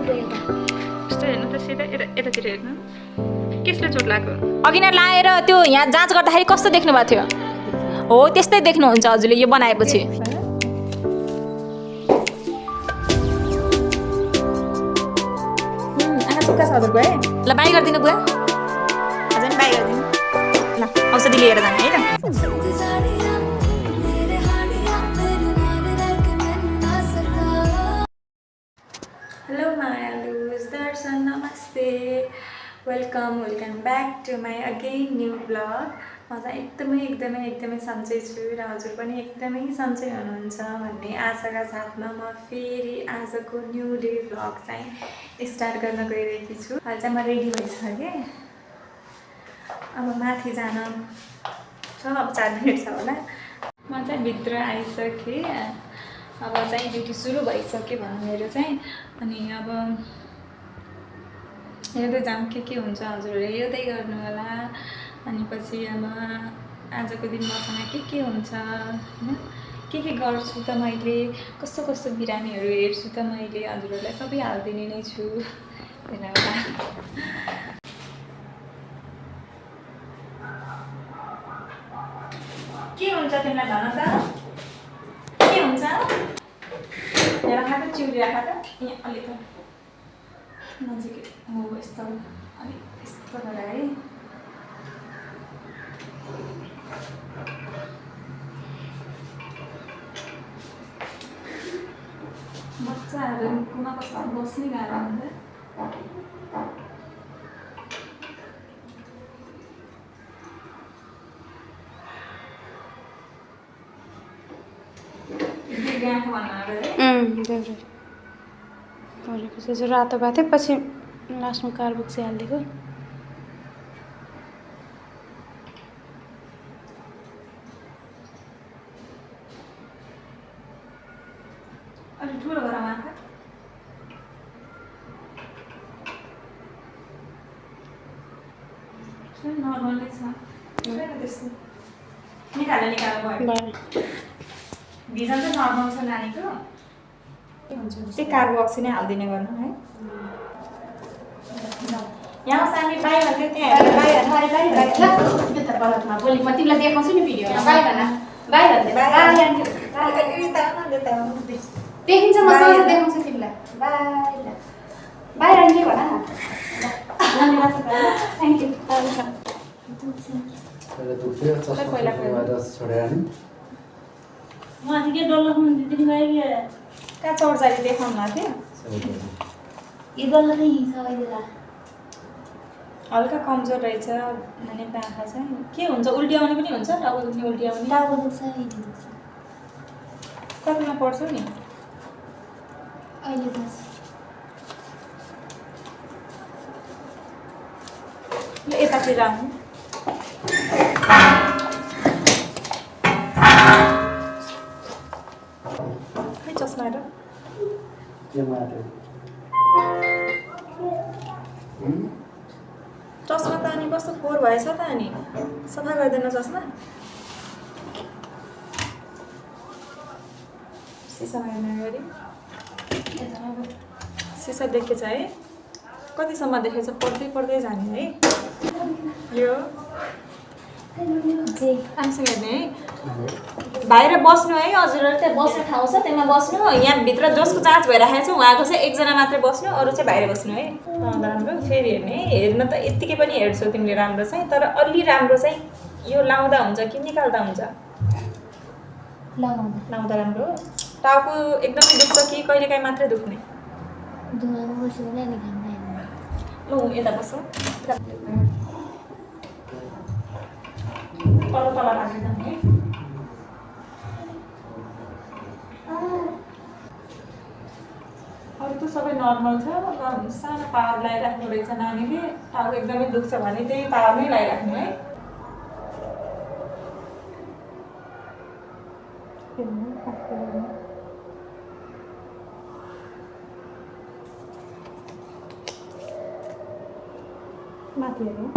यस्तो हेर्नु त सिधा यतातिर हेर्नु केसले चोट लाग्यो अघि नै लाएर त्यो यहाँ जाँच गर्दाखेरि कस्तो देख्नु भएको थियो हो त्यस्तै देख्नुहुन्छ हजुरले यो बनाएपछि आँखा सुक्खा छ हजुरको है ल बाई गरिदिनु बुवा हजुर नि बाई गरिदिनु ल औषधि लिएर जाने है त हेलो मायालुज दर्शन नमस्ते welcome back to my again new blog म चाहिँ एकदमै सन्चै छु र हजुर पनि एकदमै सन्चै हुनुहुन्छ भन्ने आशाका साथमा म फेरि आजको न्यू डे ब्लग चाहिँ स्टार्ट गर्न गइरहेकी छु अहिले चाहिँ म रेडी भइसकेँ अब माथि जान छ अब 4 मिनट छ होला म चाहिँ भित्र आइसकेँ अब चाहिँ ड्युटी सुरु भइसक्यो भनौँ मेरो चाहिँ अनि अब हेर्दै जाऊँ के हुन्छ हजुरहरूले हेर्दै गर्नु होला अनि पछि अब आजको दिन मसँग के हुन्छ होइन के गर्छु त मैले कस्तो बिरामीहरू हेर्छु त मैले हजुरहरूलाई सबै हालिदिने नै छु हेर्नु होला के हुन्छ तिमीलाई भन त के हुन्छ हेर खाँदा चिउरी राख त यहाँ अलिक नजिकै हो यस्तो अलिक यस्तो गरेर है बच्चाहरूकोमा कस्तो बस्नै गाह्रो हुन्छ परेपछि रातो भएको थियो पछि लास्टमा कार्बोक्सी हालिदिएको अलिक ठुलो गर आँखा नर्मलै छ त्यस्तो निकाल भयो भिजन चाहिँ नर्मल छ नानीको त्यही कार्बोक्सी नै हालिदिने गर्नु है यहाँ सामी बाई भन्थ्यो त्यहाँ भोलि म तिमीलाई देखाउँछु नि भिडियोमा देखिन्छ म सँगै देखाउँछु तिमीलाई बाई रानी भन थ्याङ्क यू कहाँ चौरजाली देखाउनु भएको थियो हल्का कमजोर रहेछ नानीको आँखा चाहिँ के हुन्छ उल्टी आउने पनि हुन्छ टाउको दुख्ने उल्टी आउने कतिमा पढ्छौ नि यतातिर आउनु खै चस्मा र चस्मा त अनि कस्तो फोहोर भएछ त अनि सफा गरिदिनु चस्मा सिसामा हेर्नु अगाडि सिसा देखेछ है कतिसम्म देखेछ पढ्दै जाने है यो आमसँग हेर्ने है बाहिर बस्नु है हजुरहरू त्यहाँ बस्ने ठाउँ छ त्यहाँ बस्नु यहाँभित्र जसको जाँच भइराखेको छ उहाँको चाहिँ एकजना मात्रै बस्नु अरू चाहिँ बाहिर बस्नु है राम्रो फेरि हेर्ने हेर्न त यत्तिकै पनि हेर्छौ तिमीले राम्रो चाहिँ तर अलि राम्रो चाहिँ यो लाउँदा हुन्छ कि निकाल्दा हुन्छ लाउँदा राम्रो टाउको एकदमै दुख्छ कि कहिलेकाहीँ मात्रै दुख्ने ल यता बस्छ तल राखिदिनु है अरू त सबै नर्मल छ सानो पावर लगाइराख्नु रहेछ नानीले टाउको एकदमै दुख्छ भने त्यही पावर नै लगाइराख्नु है माथि हेर्नु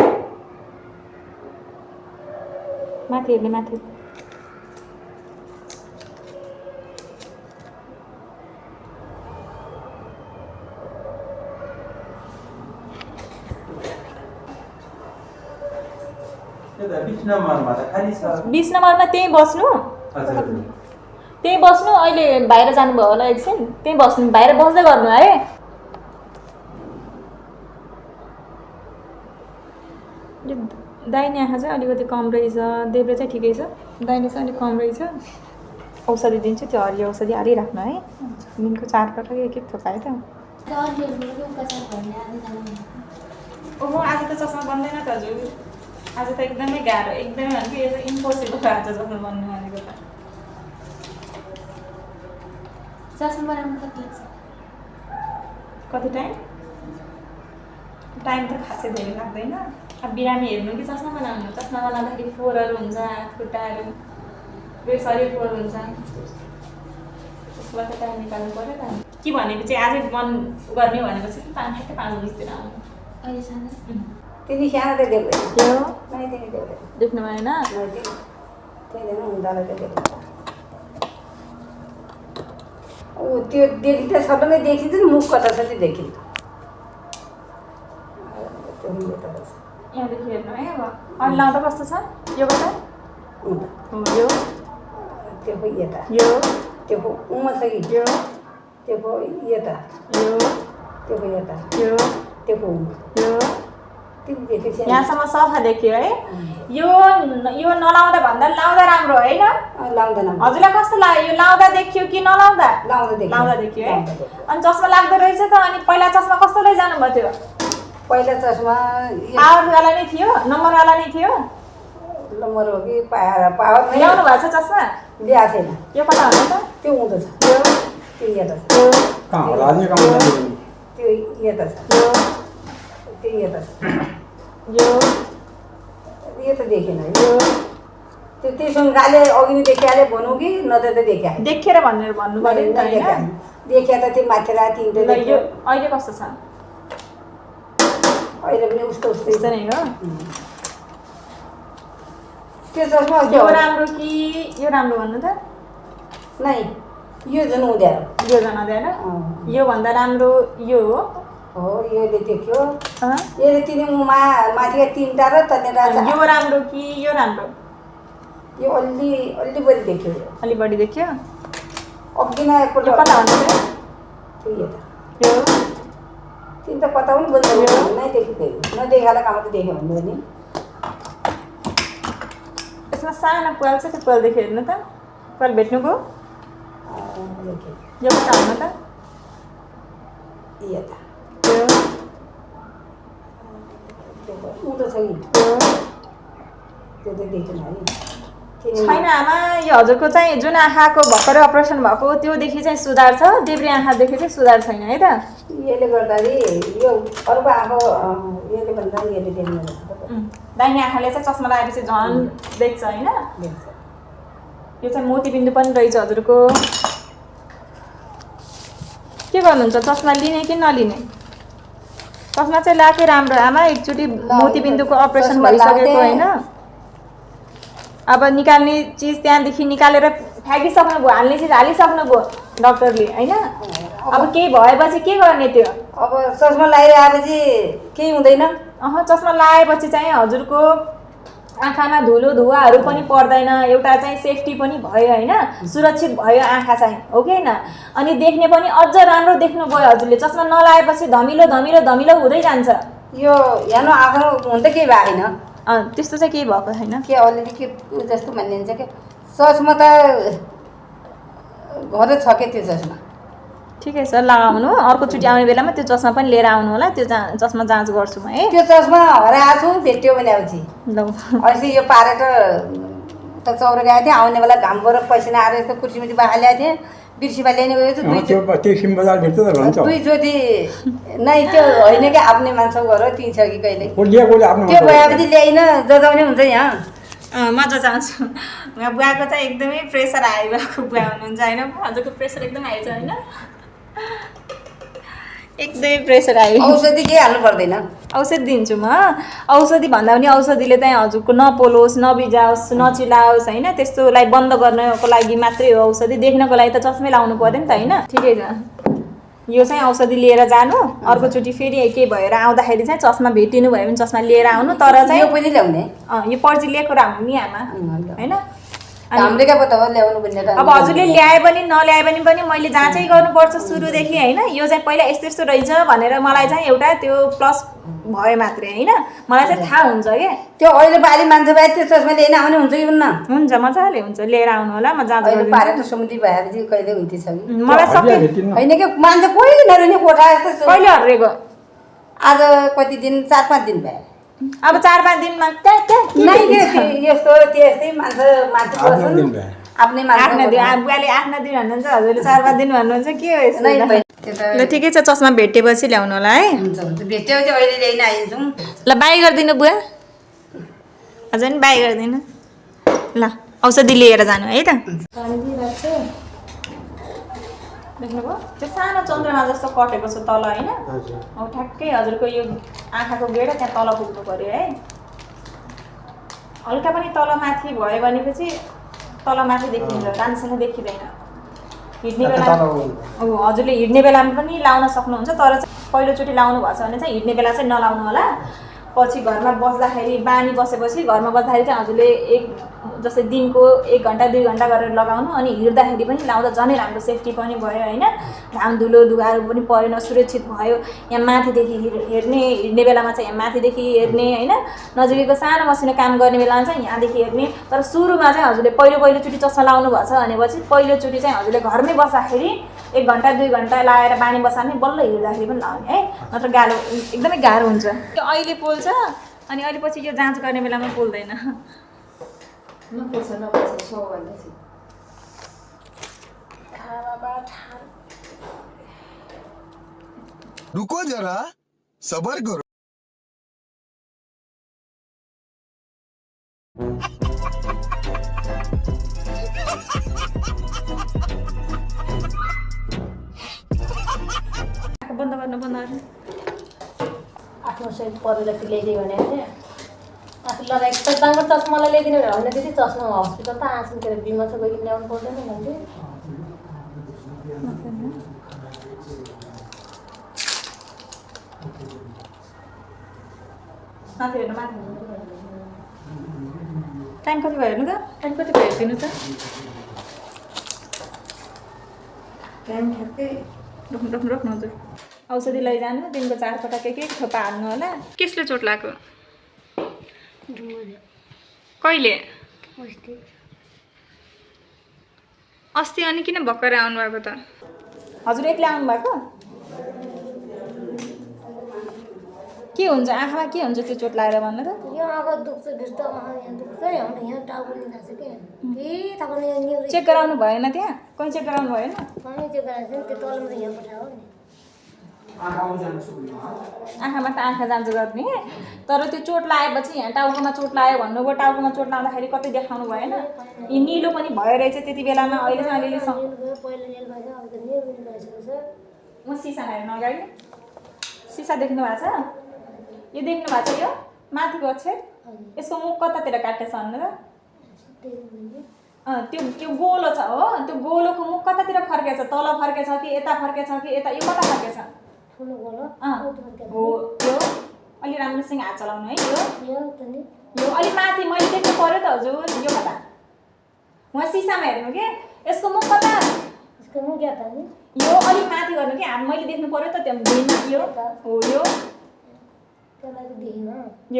माथि हेर्ने माथि 20 नम्बरमा त खाली छ 20 नम्बरमा त्यहीँ बस्नु त्यहीँ बस्नु अहिले बाहिर जानुभयो होला एकछिन त्यहीँ बस्नु बाहिर बस्दै गर्नु है यो दाहिने आँखा चाहिँ अलिकति कम रहेछ देब्रे चाहिँ ठिकै छ दाहिने चाहिँ अलिक कम रहेछ औषधि दिन्छु त्यो हरियो औषधि हालिराख्नु है दिनको 4 पटक एक थोकायो त ओहो आज त चस्मा बन्दैन त हजुर आज त एकदमै गाह्रो एकदमै भनेको यो त इम्पोसिबल आज चस्मा बन्नु भनेको त चस्मा बनाउनु कति लाग्छ कति टाइम टाइम त खासै धेरै लाग्दैन अब बिरामी हेर्नु कि चस्मा बनाउनु चस्मा बनाउँदाखेरि फोहोरहरू हुन्छ खुट्टाहरू फेरि शरीर फोहोर हुन्छ त्यसबाट टाइम निकाल्नु पऱ्यो त के भनेपछि आजै बन्द गर्ने भनेपछि 5:30 बजीतिर आउनु अहिले सानो तिमी सानो त देख्दै त्यो नै तिमी देख्दै देख्नु भएन नै तिमी त्यही देख्नु हुँदालाई त देख्नु ऊ त्यो देखि त सबैले देखिन्छ नि मुख कता छ त्यो देखिन्छ त्यो यो त रहेछ यहाँदेखि हेर्नु है अब अहिले लाउँदा कस्तो छ यो कता हो यो त्यो हो यता यो त्यो हो उमा छ कि यो त्यो हो यता यो त्यो हो यता यो त्यो हो उमा यो तिमी देखेपछि यहाँसम्म सफा देखियो है यो यो नलाउँदा भन्दा लाउँदा राम्रो होइन लाउँदैन हजुरलाई कस्तो लाग्यो यो लाउँदा देखियो कि नलाउँदा लाउँदा देखियो है अनि चस्मा लाग्दो रहेछ त अनि पहिला चस्मा कस्तो लैजानु भयो थियो पहिला चस्मा पावरवाला नै थियो नम्बरवाला नै थियो नम्बर हो कि पावर नै ल्याउनु भएको छ चस्मा ल्याएको छैन यो कता हो त त्यो उँधो छ यो त्यो यता छ यो कहाँ होला आज काम त्यो यता छ यो त्यो यता छ यो यो त देखेन है यो त्यो त्यससँग गाले अघि नै देखिहाले भनौँ कि नत्र त देखिहाले देखेर भन्नु पऱ्यो नि त होइन देखिया त त्यो माथि रात तिनवटा ल, यो देखियो अहिले कस्तो छ अहिले पनि उस्तो त्यस्तो उस्तै नै हो त्यो चस्मा यो राम्रो कि यो राम्रो भन्नु त नै यो जुन हुँदैन यो जनाउँदैन यो भन्दा राम्रो यो हो हो योले देख्यो अँ? यसले तिनी माथिका तिनवटा र तन्ने राजा यो राम्रो कि यो राम्रो यो अलि अलि बढी देख्यो यो अलि बढी देखियो अघि न एकपल्ट यो कता भन्नु त त्यो यता यो तिन त कता पनि बन्द नै देखेको नदेखाएर काम त देख्यो भन्यो नि यसमा सानो प्वाल छ त्यो प्वाल देखेँ हेर्नु त प्वाल भेट्नुको देखेँ यो कता भन्नु त यता यो उँधो छ कि यो त्यो त देखेन है छैन आमा यो हजुरको चाहिँ जुन आँखाको भर्खरै अपरेसन भएको त्योदेखि चाहिँ सुधार छ देब्रे आँखादेखि चाहिँ सुधार छैन है त यसले गर्दाखेरि यो अर्को आँखा यसले भन्दा यसले देख्नु दाहिने आँखाले चाहिँ चस्मा लगाएपछि झन् देख्छ होइन देख्छ यो चाहिँ मोतीबिन्दु पनि रहेछ हजुरको के गर्नुहुन्छ चस्मा लिने कि नलिने चस्मा चाहिँ लाएकै राम्रो आमा एकचोटि मोतीबिन्दुको अपरेसन भइसकेको होइन अब निकाल्ने चिज त्यहाँदेखि निकालेर फ्याँकिसक्नुभयो हाल्ने चिज हालिसक्नुभयो डक्टरले होइन अब केही भएपछि के गर्ने त्यो अब चस्मा लगाइरहेपछि केही हुँदैन चस्मा लगाएपछि चाहिँ हजुरको आँखामा धुलो धुवाहरू पनि पर्दैन एउटा चाहिँ सेफ्टी पनि भयो होइन सुरक्षित भयो आँखा चाहिँ हो कि होइन अनि देख्ने पनि अझ राम्रो देख्नुभयो हजुरले चस्मा नलाएपछि धमिलो धमिलो धमिलो हुँदै जान्छ यो हेर्नु आफ्नो हुन त केही भएको छैन त्यस्तो चाहिँ केही भएको छैन के अलिअलि के जस्तो भनिदिन्छ कि चस्मा त घरै छ के त्यो चस्मा ठिकै छ लगाउनु अर्कोचोटि आउने बेलामा त्यो चस्मा पनि लिएर आउनु होला त्यो चस्मा जाँच गर्छु म है त्यो चस्मा हराएको छु भेट्यो भनेपछि ल अस्ति यो पारेर त चौर गएको थिएँ आउने बेला घाम गएर पैसा आएर यस्तो कुर्सीमुटी बाखा ल्याएको थिएँ बिर्सिबा ल्याउने गएको छु त्यो सिम बजार भेट्छ त भन्छ दुईचोटि नै त्यो होइन कि आफ्नै मान्छे गर त्यहीँ छ कि कहिले कोले आफ्नो त्यो भएपछि ल्याइन जजाउने हुन्छ यहाँ म चाहन्छु बुवाको चाहिँ एकदमै प्रेसर हाई भएको बुवा हुनुहुन्छ होइन हजुरको प्रेसर एकदम हाई छ होइन एकदमै प्रेसर हाई औषधि केही हाल्नु पर्दैन औषधि दिन्छु म औषधि भन्दा पनि औषधिले चाहिँ हजुरको नपोलोस् नबिजाओस् नचिलाओस् होइन त्यस्तोलाई बन्द गर्नको लागि मात्रै हो औषधि देख्नको लागि त चस्मै लाउनु पर्यो नि त होइन ठिकै छ यो चाहिँ औषधि लिएर जानु, अर्कोचोटि फेरि के भएर आउँदाखेरि चाहिँ चस्मा भेटिनु भयो भने चस्मा लिएर आउनु। तर चाहिँ यो पनि ल्याउने यो पर्ची लिएको राम्रो नि आमा होइन। हामीले क्या पो त हो ल्याउनु भन्ने त। अब हजुरले ल्याए पनि नल्याए पनि मैले जाँचै गर्नुपर्छ सुरुदेखि होइन। यो चाहिँ पहिला यस्तो यस्तो रहेछ भनेर मलाई चाहिँ एउटा त्यो प्लस भयो मात्रै होइन, मलाई चाहिँ थाहा हुन्छ क्या। त्यो अहिले बारी मान्छे भए त्यो चस्मा लिएर आउने हुन्छ कि हुन्न? हुन्छ मजाले हुन्छ, लिएर आउनु होला, म जाँच अहिले गरिदिन्छु। पारेको समुद्री भएपछि कहिले हुँदैछ कि मलाई सबै होइन कि मान्छे कोही नरहने कोठा जस्तो कहिले हरेको आज कति दिन 4-5 दिन भयो। अब 4-5 दिनमा यस्तो त्यस्तै मान्छे आफ्नो दिन भयो। आफ्नै मान्छे बुवाले आफ्नो दिन भन्नुहुन्छ, हजुरले 4-5 दिन भन्नुहुन्छ, के हो यस्तो? नै भयो। त्यो त ल ठिकै छ, चस्मा भेटेपछि ल्याउनु होला है। हुन्छ हुन्छ भेट्यो चाहिँ अहिले ल्याइन आइन्छौँ। ल बाई गरिदिनु बुवा, हजुर नि बाई गरिदिनु। ल औषधि लिएर जानु है त। देख्नुभयो त्यो सानो चन्द्रमा जस्तो कटेको छ तल होइन। अब ठ्याक्कै हजुरको यो आँखाको गेडा त्यहाँ तल पुग्नु पऱ्यो है। हल्का पनि तल माथि भयो भनेपछि तल माथि देखिन्छ, राम्रोसँग देखिँदैन। हिँड्ने बेला हजुरले हिँड्ने बेलामा पनि लाउन सक्नुहुन्छ, तर चाहिँ पहिलोचोटि लाउनु भएको छ भने चाहिँ हिँड्ने बेला चाहिँ नलाउनु होला। पछि घरमा बस्दाखेरि बानी बसेपछि घरमा बस्दाखेरि चाहिँ हजुरले जस्तै दिनको 1 घन्टा 2 घन्टा गरेर लगाउनु। अनि हिँड्दाखेरि पनि लाउँदा झनै राम्रो, सेफ्टी पनि भयो होइन। घाम धुलो धुवाहरू पनि परेन, सुरक्षित भयो। यहाँ माथिदेखि हिँड्ने बेलामा चाहिँ यहाँ माथिदेखि हेर्ने होइन। नजिकैको सानो मसिनो काम गर्ने बेलामा चाहिँ यहाँदेखि हेर्ने। तर सुरुमा चाहिँ हजुरले पहिलोचोटि चस्मा लाउनु भएको छ भनेपछि पहिलोचोटि चाहिँ हजुरले घरमै बस्दाखेरि 1 घन्टा 2 घन्टा लाएर बानी बसाल्ने, बल्ल हिँड्दाखेरि पनि लाउने है, नत्र गाह्रो एकदमै गाह्रो हुन्छ। त्यो अहिले पोल्छ अनि अहिले पछि यो जाँच गर्ने बेलामा पोल्दैन। रुको जरा सबर करो। बन्द गर्नु आफ्नो सहित परिलक्षित ल्याइदियो भने होइन आफू लगाएको त दाम्रो चस्मालाई ल्याइदिनु भने त्यति चस्मा हस्पिटल त आँसुतिर बिमा छ गइकन ल्याउनु पर्दैन भन्थे। टाइम कति भयो हेर्नु त, टाइम कति भयो हेरिदिनु त। टाइम ठ्याक्कै रोक्नु हजुर। औषधि लैजानु, दिनको 4 पटक एक थोपा हाल्नु होला। केसले चोट लाग्यो? कहिले? अस्ति। अनि किन भर्खर आउनुभएको त? हजुर एक्लै आउनु भएको? के हुन्छ आँखामा, के हुन्छ त्यो चोट लागेर भन्नु त? यो आँखा दुख्छ, भित्र यहाँ दुख्छ, यहाँ टाउको निकाल्छ क्या। फेरि तपाईँले चेक गराउनु भएन त्यहाँ? कहीँ चेक गराउनु भएन? कहीँ चेक गराएको छैन, त्यो तलमा यहाँ पठायो नि। आँखामा त आँखा जाँच गर्ने, तर त्यो चोट लागेपछि यहाँ टाउकोमा चोट लाग्यो भन्नुभयो। टाउकोमा चोट लाग्दाखेरि कतै देखाउनु भएन? यी निलो पनि भयो रहेछ त्यति बेलामा, अहिले चाहिँ अलिअलि म सिसा हेर्नु अगाडि सिसा देख्नु भएको छ? यो देख्नु भएको छ? यो माथिको अक्षर, यसको मुख कतातिर काटेछ भन्नु त? त्यो गोलो छ हो, त्यो गोलोको मुख कतातिर फर्केछ? तल फर्केछ कि यता फर्केछ कि यता? यो कता फर्केछ? हो यो अलि राम्रोसँग हात चलाउनु है। यो अलि माथि मैले देख्नु पर्यो त हजुर। यो कता? उहाँ सिसामा हेर्नु के, यसको मुख कता? यो अलिक माथि गर्नु कि हात मैले देख्नु पर्यो त त्यहाँ भुइँमा। यो हो, यो यो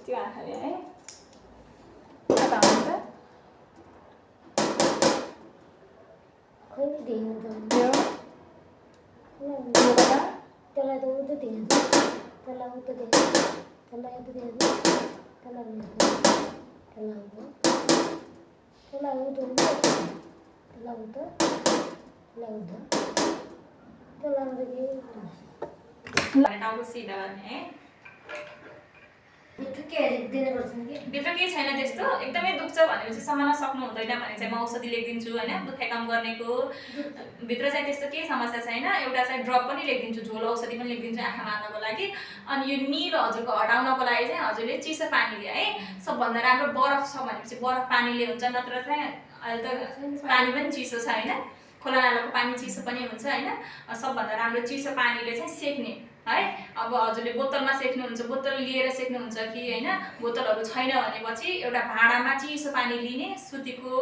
त्यो आँखाले है कता हुन्छ? टाउको सिधा गर्ने है। भित्र केही छैन त्यस्तो एकदमै दुख्छ भनेपछि समाउन सक्नु हुँदैन भने चाहिँ म औषधि लेखिदिन्छु होइन दुखाइ कम गर्नेको भित्र चाहिँ त्यस्तो केही समस्या छैन एउटा चाहिँ ड्रप पनि लेखिदिन्छु झोल औषधि पनि लेखिदिन्छु आँखामा हाल्नको लागि अनि यो निलो हजुरको हटाउनको लागि चाहिँ हजुरले चिसो पानीले है सबभन्दा राम्रो बरफ छ भनेपछि बरफ पानीले हुन्छ नत्र चाहिँ अहिले त पानी पनि चिसो छ होइन खोला नालाको पानी चिसो पनि हुन्छ होइन सबभन्दा राम्रो चिसो पानीले चाहिँ सेक्ने है अब हजुरले बोतलमा सेक्नुहुन्छ बोतल लिएर सेक्नुहुन्छ कि होइन बोतलहरू छैन भनेपछि एउटा भाँडामा चिसो पानी लिने सुतीको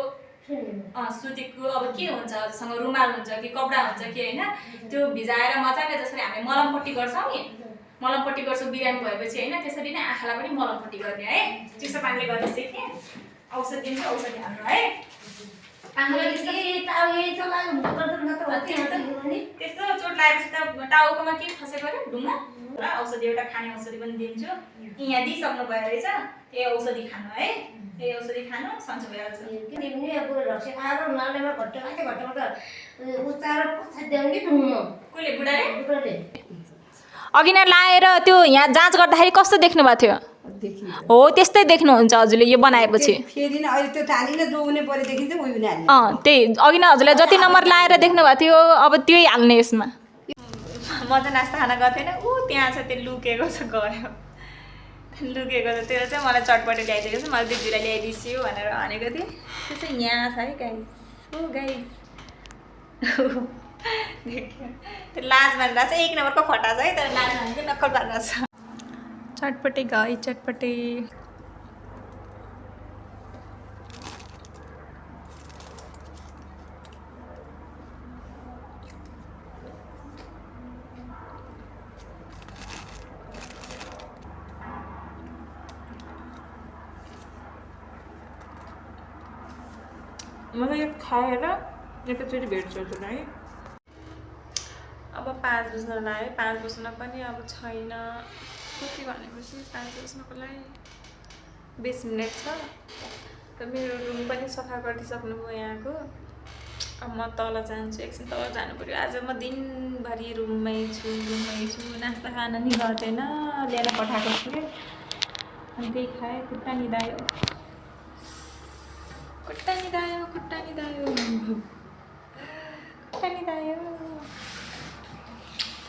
अब के हुन्छ हजुरसँग रुमाल हुन्छ कि कपडा हुन्छ कि होइन त्यो भिजाएर मजाले जसरी हामी मलमपट्टि गर्छौँ नि मलमपट्टि गर्छौँ बिरामी भएपछि होइन त्यसरी नै आँखालाई पनि मलमपट्टि गर्ने है चिसो पानीले गर्दा सेक्ने औषधि दिन्छ औषधि हाम्रो है त्यस्तो चोट लागेपछि त टाउकोमा के खसेको अरे ढुङ्गा र औषधि एउटा खाने औषधि पनि दिन्छु यहाँ दिइसक्नु भयो रहेछ त्यही औषधि खानु है त्यही औषधि खानु सन्चो भइहाल्छ कसले बुढाले अघि नै लाएर त्यो यहाँ जाँच गर्दाखेरि कस्तो देख्नु भएको थियो हो त्यस्तै देख्नुहुन्छ हजुरले यो बनाएपछि फेरि नै अहिले त्यो टालीले जोउने परेदेखि चाहिँ उयो हुने त्यही अघि नै हजुरलाई जति नम्बर लाएर देख्नु भएको थियो अब त्यही हाल्ने यसमा म चाहिँ नास्ता खाना गएको थिएन ऊ त्यहाँ छ त्यो लुकेको छ गयो लुकेको छ त्यो चाहिँ मलाई चटपटी ल्याइदिएको छ मैले दिदीलाई ल्याइदिन्छु भनेर भनेको थिएँ त्यो चाहिँ यहाँ छ है गाइस ओ गाइस देख्यो त्यो लाज मानेर चाहिँ 1 नम्बरको फटा छ है तर लाज मानेको नक्कल पारेर छ चटपटे गई चटपटे मलाई यो खाएर एकैचोटि भेट्छु हजुरलाई है अब 5 बज्न लाग्यो 5 बज्न पनि अब छैन कति भनेपछि 5 बज्नको लागि 20 मिनट छ र मेरो रुम पनि सफा गरिदिइसक्नुभयो यहाँको अब म तल जान्छु एकछिन तल जानु पऱ्यो आज म दिनभरि रुममै छु नास्ता खाना नि गर्दैन ल्याएर पठाएको छु कि अनि त्यही खाएँ खुट्टा निदायो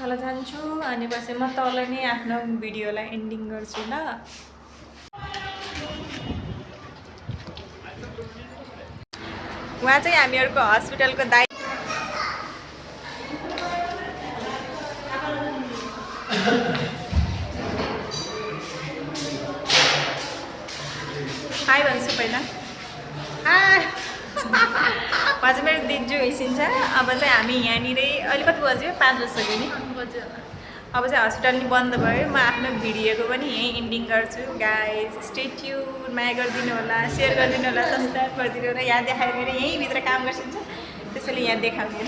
तल जान्छु अनि पछि म तल नै आफ्नो भिडियोलाई एन्डिङ गर्छु ल उहाँ चाहिँ हामीहरूको हस्पिटलको दाइ हाई भन्छु पहिला उहाँ चाहिँ मेरो दिजु हिसिन्छ अब चाहिँ हामी यहाँनिर अहिले कति बज्यो 5 बजिसक्यो नि अब चाहिँ हस्पिटल नि बन्द भयो म आफ्नो भिडियोको पनि यहीँ एन्डिङ गर्छु गाइज स्टे ट्युन माया गरिदिनु होला सेयर गरिदिनु होला सब्सक्राइब गरिदिनु होला यहाँ देखाएर मेरो यहीँभित्र काम गर्छिन्छ त्यसैले यहाँ देखाउने